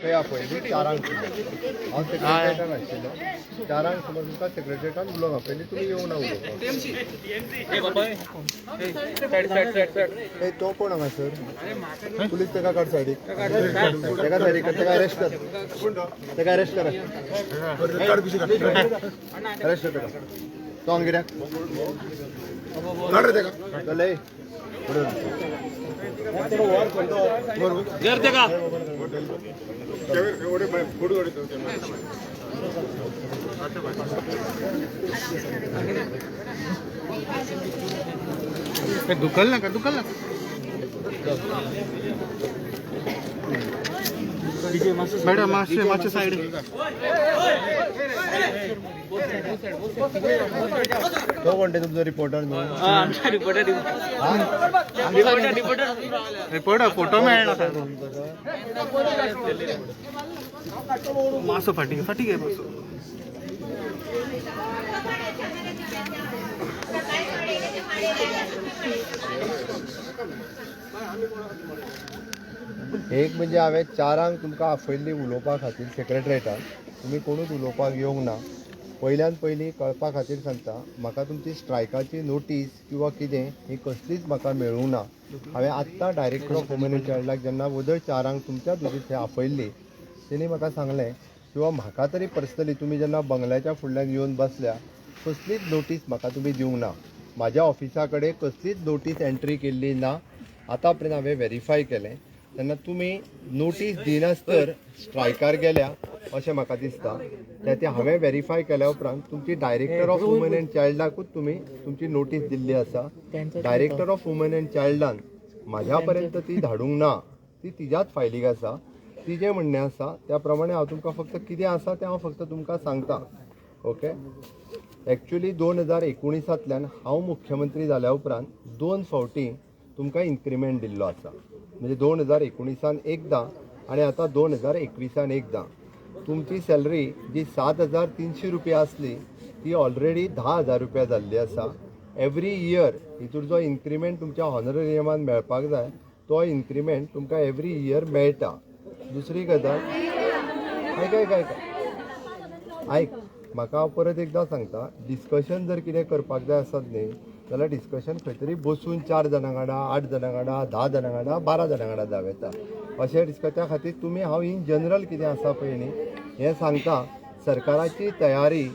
थंय आपयली चारांक सुमार. हांव सेक्रेटरीटान आशिल्लो. चारांक सुमार तुमकां सेक्रेटरीटान उलोवंक आपयली, तुमी येवंक ना उलोवपाक. ए, तो कोण हांगासर? पुलीस तेका काड सायडीक, तेका सायडीक काड, तेका अरेस्ट कर, तेका अरेस्ट कर, अरेस्ट कर तेका. तो हांगा कित्याक चल ए, फुडें वच. दुखल नका, दुखल नका. मॅडम, मातशे मातशे सायड. तो कोण ते तुमचो रिपोर्टर न्हू? आमचा रिपोर्टर. रिपोर्टर. रिपोर्टर फोटो मेळना. मासो फाटी फाटी घे मासो. एक म्हणजे हांवें चारांक तुमकां आपयल्ली उलोवपा खातीर सेक्रेटरीटान, तुमी कोणूच उलोवपाक येवंक ना. पयल्यान पयलीं कळपा खातीर सांगता, म्हाका तुमची स्ट्रायकाची नोटीस किंवा कितें ही कसलीच म्हाका मेळूंक ना. हांवें आत्तां डायरेक्टर ऑफ वुमन एंड चायल्डाक जेन्ना वदळ चारांक तुमच्याच दुदी थंय आपयल्ली, तेणी म्हाका सांगलें किंवा म्हाका तरी पर्सनली तुमी जेन्ना बंगल्याच्या फुडल्यान येवन बसल्या, कसलीच नोटीस म्हाका तुमी दिवंक ना. म्हाज्या ऑफिसा कडेन कसलीच नोटीस एंट्री केल्ली ना. आतां पर्यंत हांवें व्हेरीफाय केलें तेन्ना तुमी नोटीस दिनासतर स्ट्रायकार गेल्या अशें म्हाका दिसता. त्या ते हांवें व्हेरीफाय केल्या उपरांत तुमची डायरेक्टर ऑफ वुमन एंड चायल्डाकूच तुमी तुमची नोटीस दिल्ली आसा. डायरेक्टर ऑफ वुमन एंड चायल्डान म्हाज्या पर्यंत ती धाडूंक ना, ती तिज्याच फायलीक आसा. तिजें म्हणणें आसा त्या प्रमाणे हांव तुमकां फक्त कितें आसा तें हांव फक्त तुमकां सांगता. ओके, एक्चुली 2019 हांव मुख्यमंत्री जाल्या उपरांत दोन फावटी तुमकां इन्क्रिमेंट दिल्लो आसा. म्हणजे 2019 एकदां आनी आतां 2021 एकदां. तुमची सॅलरी जी 7300 रुपया आसली, ती ऑलरेडी 10,000 रुपया जाल्ली आसा. एवरी इयर हितूर जो इन्क्रिमेंट तुमच्या हॉनरेरियमान मेळपाक जाय, तो इन्क्रिमेंट तुमकां एवरी इयर मेळटा. दुसरी गजाल, आयक आयक आयक आयक, म्हाका हांव परत एकदां सांगता, डिस्कशन जर कितें करपाक जाय आसत न्ही जाल्यार डिस्कशन खंय तरी बसून चार जाणां वांगडा, आठ जाणां वांगडा, 10 जाणां वांगडा, 12 जाणां वांगडा जावं येता अशें डिस्कस. त्या खातीर तुमी हांव इन जनरल कितें आसा पळय न्ही हें सांगता. सरकाराची तयारी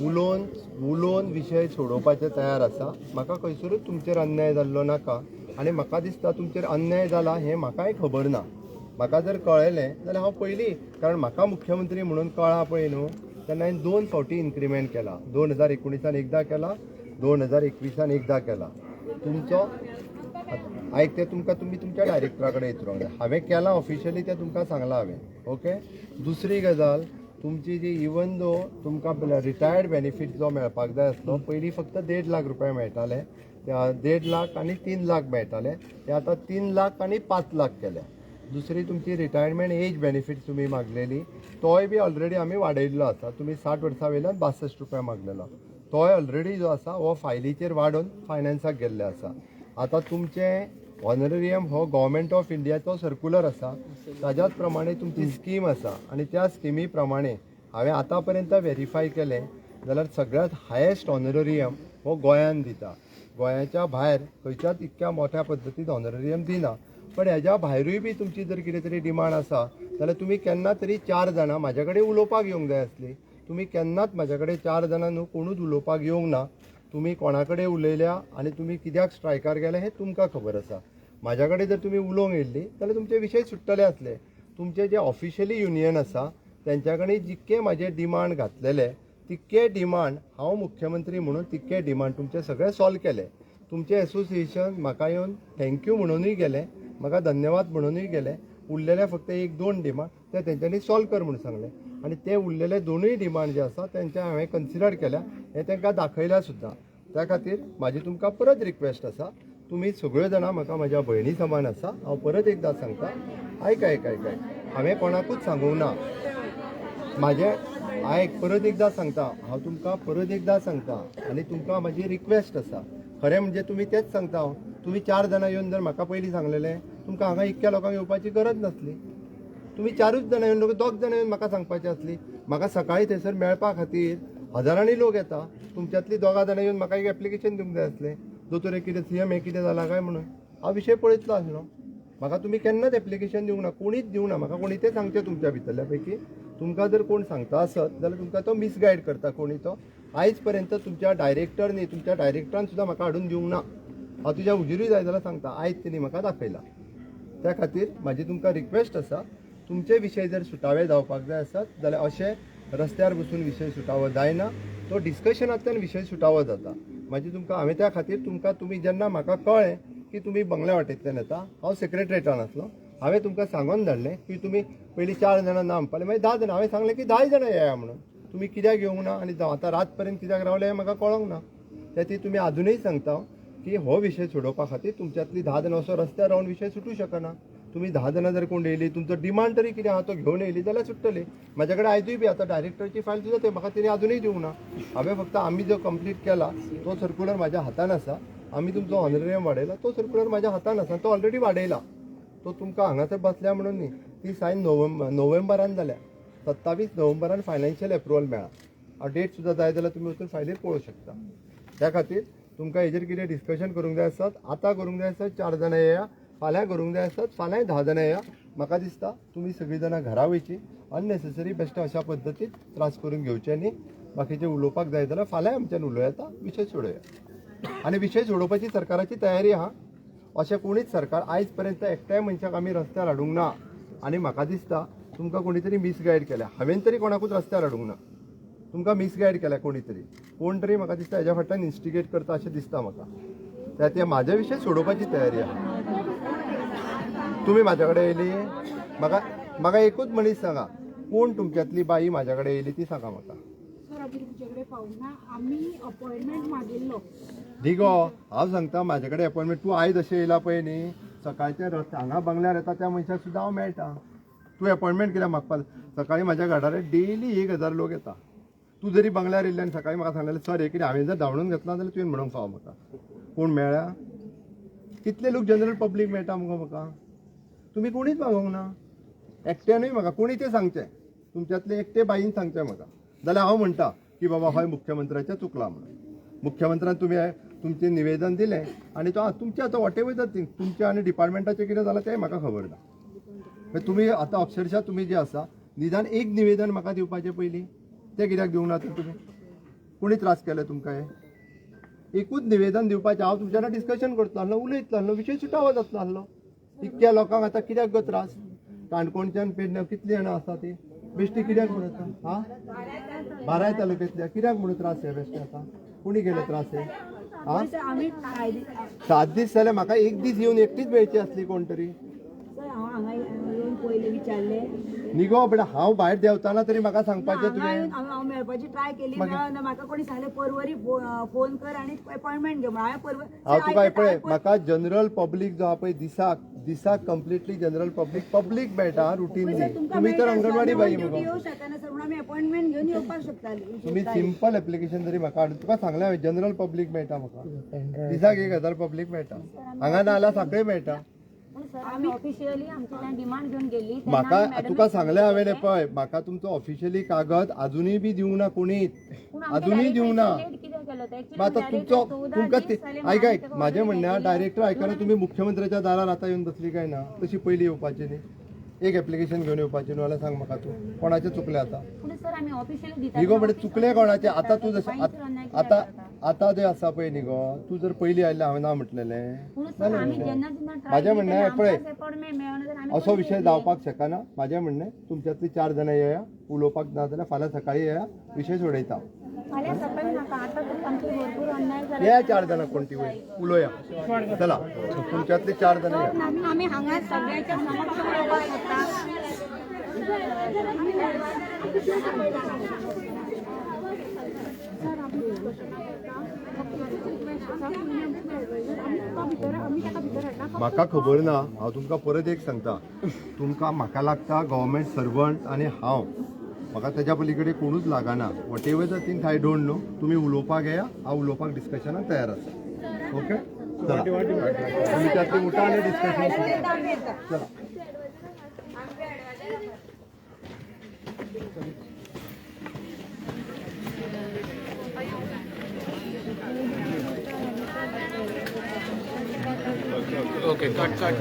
उलोवन उलोवन विशय सोडोवपाचे तयार आसा. म्हाका खंयसरूच तुमचेर अन्याय जाल्लो नाका आनी म्हाका दिसता तुमचेर अन्याय जाला हें म्हाकाय खबर ना. म्हाका जर कळ्ळें जाल्यार हांव पयलीं, कारण म्हाका मुख्यमंत्री म्हणून कळ्ळा पळय न्हू तेन्ना हांवें दोन फावटी इन्क्रिमेंट केला. 2019 एकदां केला, 2021 एकदां केला. तुमचो आयक, तें तुमकां तुमी तुमच्या डायरेक्टरा कडेन विचारूंक जाय. हांवें केलां ऑफिशियली तें तुमकां सांगलां हांवें. ओके, दुसरी गजाल, तुमची जी इवन दो तुमकां रिटायर्ड बेनिफीट जो मेळपाक जाय आसलो, पयलीं फक्त 1.5 लाख रुपया मेळटाले, त्या 1.5 लाख आनी 3 लाख मेळटाले, ते आतां 3 लाख आनी 5 लाख केल्या. दुसरी, तुमची रिटायरमेंट एज बेनिफीट तुमी मागलेली, तोय बी ऑलरेडी आमी वाडयल्लो आसा. तुमी 60 वर्सां वयल्यान 62 रुपया मागलेलो, तोय ऑलरेडी जो आसा हो फायलीचेर वाडोवन फायनान्साक गेल्ले आसा. आतां तुमचें ऑनरेरियम हो गव्हर्मेंट ऑफ इंडियाचो सर्कुलर आसा, ताज्याच प्रमाणे तुमची स्कीम आसा आनी त्या स्किमी प्रमाणे हांवें आतां पर्यंत व्हेरीफाय केलें जाल्यार सगळ्यांत हायेस्ट ऑनरेरियम हो गोंयान दिता. गोंयाच्या भायर खंयच्याच इतक्या मोठ्या पद्दतीन ऑनरेरियम दिना. पण हेज्या भायरूय बी तुमची जर कितें तरी डिमांड आसा जाल्यार तुमी केन्ना तरी चार जाणां म्हाज्या कडेन उलोवपाक येवंक जाय आसली. तुमी केन्नाच म्हाज्या कडेन चार जाणां न्हू कोणूच उलोवपाक येवंक ना. तुमी कोणा कडेन उलयल्या आनी तुमी कित्याक स्ट्रायकार गेले हें तुमकां खबर आसा. म्हाज्या कडेन जर तुमी उलोवंक येयल्ली जाल्यार तुमचे विशय सुट्टले आसले. तुमचे जे ऑफिशियली युनियन आसा तेंच्या कडेन जितके म्हाजे डिमांड घातलेले तितके डिमांड हांव मुख्यमंत्री म्हणून तितके डिमांड तुमचे सगळे सॉल्व केले. तुमचें एसोसिएशन म्हाका येवन thank you म्हणुनूय गेलें, म्हाका धन्यवाद म्हणुनूय गेले. उरलेले फक्त एक दोन डिमांड ते तेंच्यांनी सॉल्व कर म्हूण सांगलें आनी ते उरलेले दोनूय डिमांड जे आसा तेंचे हांवें कन्सिडर केल्या, हें तांकां दाखयल्या सुद्दां. त्या खातीर म्हाजी तुमकां परत रिक्वेस्ट आसा, तुमी सगळ्यो जाणां म्हाका म्हाज्या भयणी समान आसा. हांव परत एकदां सांगता, आयक आयक आयक आयक, हांवें कोणाकूच सांगूंक ना. म्हाजें आयक, परत एकदां सांगता हांव तुमकां, परत एकदां सांगता आनी तुमकां म्हाजी रिक्वेस्ट आसा. खरें म्हणजे तुमी तेच सांगता हांव, तुमी चार जाणां येवन जर म्हाका पयलीं सांगलेलें, तुमकां हांगा इतक्या लोकांक येवपाची गरज नासली. तुमी चारूच जाणां येवन, दोग जाणां येवन म्हाका सांगपाचें आसली. म्हाका सकाळी थंयसर मेळपा खातीर हजारांनी लोक येता. तुमच्यांतली दोगां जाणां येवन म्हाका एक एप्लिकेशन दिवंक जाय आसलें, दोतोर हें कितें सीएम हें कितें जालां काय म्हणून. हांव विशय पळयतलो आसलो. म्हाका तुमी केन्नाच एप्लिकेशन दिवंक ना, कोणीच दिवंक ना. म्हाका कोणी तें सांगचें तुमच्या भितरल्या पैकी तुमकां जर कोण सांगता आसत जाल्यार तुमकां तो मिसगायड करता कोणी तो. आयज पर्यंत तुमच्या डायरेक्टर न्ही, तुमच्या डायरेक्टरान सुद्दां म्हाका हाडून दिवंक ना. हांव तुज्या हुजीरूय जाय जाल्यार सांगता, आयज तेणी म्हाका दाखयला. त्या खातीर म्हाजी तुमकां रिक्वेस्ट आसा, तुमचे विशय जर सुटावे जावपाक जाय आसत जाल्यार अशें रस्त्यार बसून विशय सुटावो जायना, तो डिस्कशनांतल्यान विशय सुटावो जाता. म्हाजी तुमकां हांवें त्या खातीर तुमकां, तुमी जेन्ना म्हाका कळ्ळें की तुमी बंगल्या वाटेंतल्यान येता, हांव सेक्रेटरेटान आसलो, हांवें तुमकां सांगून धाडलें की तुमी पयलीं 4 जाणां ना म्हणपाले, मागीर 10 जाणां. हांवें सांगलें की 10 जाणां येया म्हणून. तुमी कित्याक येवंक ना आनी जावं आतां रात पर्यंत कित्याक रावले हें म्हाका कळोंक ना. त्या खातीर तुमी आजुनूय सांगता की हो विशय सोडोवपा खातीर तुमच्यांतली 10 जाणां असो रस्त्यार रावन विशय सुटूं शकना. तुमी 10 जाणां जर कोण येयली, तुमचो डिमांड तरी कितें आहा तो घेवन येयली जाल्यार सुट्टली. म्हाज्या कडेन आयजूय बी आतां डायरेक्टरची फायल सुद्दां ते म्हाका तेणी आजुनूय दिवंक ना. हांवें फक्त आमी जो कंप्लीट केला तो सर्कुलर म्हाज्या हातान आसा. आमी तुमचो ऑनरेरियम वाडयला तो सर्कुलर म्हाज्या हातान आसा, तो ऑलरेडी वाडयला. तो तुमकां हांगासर बसल्या म्हणून न्ही, ती सायन नोव्हेंबरान जाल्या, 27 नोव्हेंबरान फायनान्शियल एप्रुवल मेळ्ळा. हांव डेट सुद्दां जाय जाल्यार तुमी वचून फायलीर पळोवंक शकता. त्या खातीर तुमकां हेजेर कितें डिस्कशन करूंक जाय आसत आतां करूंक जाय आसत 4 जाणां येया, फाल्यां करूंक जाय आसत फाल्यांय 10 जाणां येया. म्हाका दिसता तुमी सगळीं जाणां घरा वयची, अननेसेसरी बेश्टे अशा पद्दतीन त्रास करून घेवचे न्ही. बाकीचें उलोवपाक जाय जाल्यार फाल्यांय आमच्यान उलोवं येता, विशय सोडोवया. आनी विशय सोडोवपाची सरकाराची तयारी आहा. अशें कोणीच सरकार आयज पर्यंत एकट्याय मनशाक आमी रस्त्यार हाडूंक ना. आनी म्हाका दिसता तुमकां कोणी तरी मिसगायड केल्या. हांवें तरी कोणाकूच रस्त्यार हाडूंक ना, तुमकां मिसगायड केल्या कोणी तरी. कोण तरी म्हाका दिसता हेज्या फाटल्यान इन्स्टिगेट करता अशें दिसता म्हाका. त्या ते म्हाज्या विशय सोडोवपाची तयारी आहा. तुमी म्हाज्या कडेन येयली, म्हाका म्हाका एकूच मनीस सांगा, कोण तुमच्यांतली बाई म्हाज्या कडेन येयली ती सांगा म्हाका. सर, आमी तुमचे कडेन पावूंक ना, आमी अपॉयंटमेंट मागिल्लो. न्ही गो, हांव सांगता म्हाजे कडेन अपॉयंटमेंट. तूं आयज अशें येयला पळय न्ही, सकाळच्या रस्त्या हांगा बंगल्यार येता त्या मनशाक सुद्दां हांव मेळटा. तूं अपॉयंटमेंट कित्याक मागपाक? सकाळी म्हाज्या घरार डेली 1000 लोक येता. तूं जरी बंगल्यार येयल्ले आनी सकाळी म्हाका सांगलें सर हे कितें हांवें जर धांवडून घेतला जाल्यार तुवें म्हणूंक फावो म्हाका कोण मेळ्ळा. कितले लोक जनरल पब्लीक मेळटा मुगो म्हाका. तुमी कोणीच मागोवंक ना, एकट्यानूय म्हाका कोणी तें सांगचें, तुमच्यांतले एकटे बाईन सांगचें म्हाका, जाल्यार हांव म्हणटा की बाबा हय मुख्यमंत्र्याचें चुकलां म्हणून. मुख्यमंत्र्यान तुमी तुमचें निवेदन दिलें आनी तो तुमचें आतां what ever the thing, तुमचें आनी डिपार्टमेंटाचें कितें जालां तें म्हाका खबर ना. तुमी आतां अक्षरशा तुमी जें आसा निदान एक निवेदन म्हाका दिवपाचें पयलीं, तें कित्याक दिवंक ना तर तुमी? कोणी त्रास केले तुमकां? हें एकूच निवेदन दिवपाचें. हांव तुमच्या वांगडा डिस्कशन करतलो आसलो, उलयतलो आसलो, विशय सुटावो जातलो आसलो. इतक्या लोकांक आतां कित्याक गो त्रास? काणकोणच्यान पेडण्यां कितलीं जाणां आसा ती बेश्टी कित्याक म्हणून आतां? हा, बाराय तालुक्यांतल्या कित्याक म्हणून त्रास हे बेश्टे आतां? कोणी केले त्रास हे? हा, आमी 7 दीस जाल्यार म्हाका एक दीस येवन एकटीच मेळची आसली कोण तरी. सर, हांव हांगा येवन पयलीं विचारलें न्ही गो, बट हांव भायर देंवतना तरी म्हाका सांगपाचें हांगा तुवें. येवन हांव मेळपाची ट्राय केली, मेळना. म्हाका कोणी सांगलें परवरी फोन कर आनी अपॉयंटमेंट घे म्हणून. हांवें परवरी हांव तुका पळय, म्हाका जनरल पब्लीक जो आहा पळय दिसाक दिसाक कम्प्लिटली जनरल पब्लीक मेळटा रुटीनली. तुमी तर अंगणवाडी बाई मुगो, येवं शकना सर, म्हणून आमी अपॉयंटमेंट घेवन येवपाक शकताली. तुमी सिंपल एप्लिकेशन जरी म्हाका हाडून, तुका सांगलें हांवें जनरल पब्लीक मेळटा म्हाका दिसाक 1000 पब्लीक मेळटा. हांगा ना जाल्यार सगळें मेळटा. आमी ऑफिशियली आमची डिमांड घेवन गेल्ली. म्हाका तुका सांगलें हांवें पळय, म्हाका तुमचो ऑफिशियली कागद अजुनूय बी दिवंक ना कोणीच, अजुनूय दिवंक ना. आतां तुमचो तुमकां आयक आयक म्हाजें म्हणणें, डायरेक्टर आयकना तुमी मुख्यमंत्र्याच्या दारार आतां येवन बसली काय ना? तशी पयलीं येवपाची न्ही, एक एप्लिकेशन घेवन येवपाचें न्हू. जाल्यार सांग म्हाका तूं कोणाचें चुकलें आतां? न्ही गो, म्हणजे चुकलें कोणाचें आतां? तूं जशें आतां आतां जें आसा पळय न्ही गो, तूं जर पयलीं आयिल्लें हांवें ना म्हटलेलें. म्हाजें म्हणणें पळय, असो विशय जावपाक शकना. म्हाजें म्हणणें तुमच्यांतलीं 4 जाणां येया, उलोवपाक ना जाल्यार फाल्यां सकाळीं येया, विशय सोडयता. येया 4 जाणां कोण ती वयर उलोवया. चला तुमच्यांतलीं 4 जाणां येया. आमी हांगा सगळ्यांच्या समक्ष उलोवपाक सोदता. म्हाका खबर ना, हांव तुमकां परत एक सांगता, तुमकां म्हाका लागता गव्हर्मेंट सर्वंट आनी हांव, म्हाका तेज्या पलीकडे कोणूच लागना. Whatever the things I don't know. तुमी उलोवपाक येया, हांव उलोवपाक डिस्कशनाक तयार आसा. ओके, चला तुमी त्यातली उठा आनी डिस्कशन चला. Okay, cut cut.